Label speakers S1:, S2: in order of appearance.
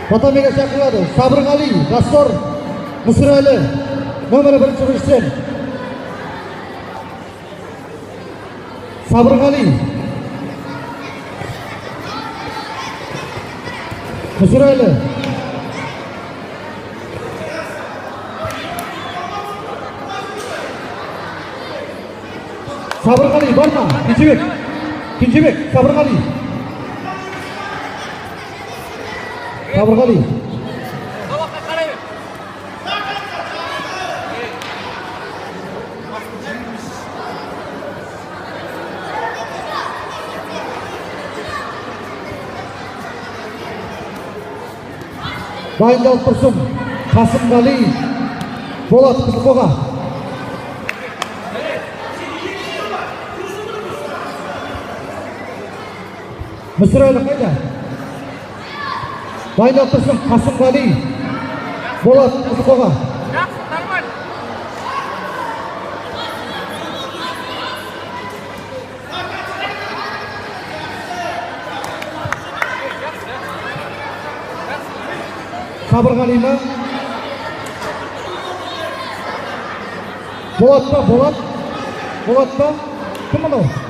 S1: Татамиге шақырылады. Сабырғали, Доссор, Мүсірәлі, нөмірі бірінші біріншіден. Сабырғали. Мүсірәлі. Сабырғали бар ма? Кенжебек. Кенжебек, Сабырғали. Сабырғали. Дайындалып тұрсын. Қасымғали, Болат Қызылқоға. Мүсірәлі қайда? Дайындалып тұрсын. Қасымғали, Болат Қызылқоға.
S2: Жақсы, нормально.
S1: Сабырғали ма? Болат па? Болат? Болат па? Кім мынау?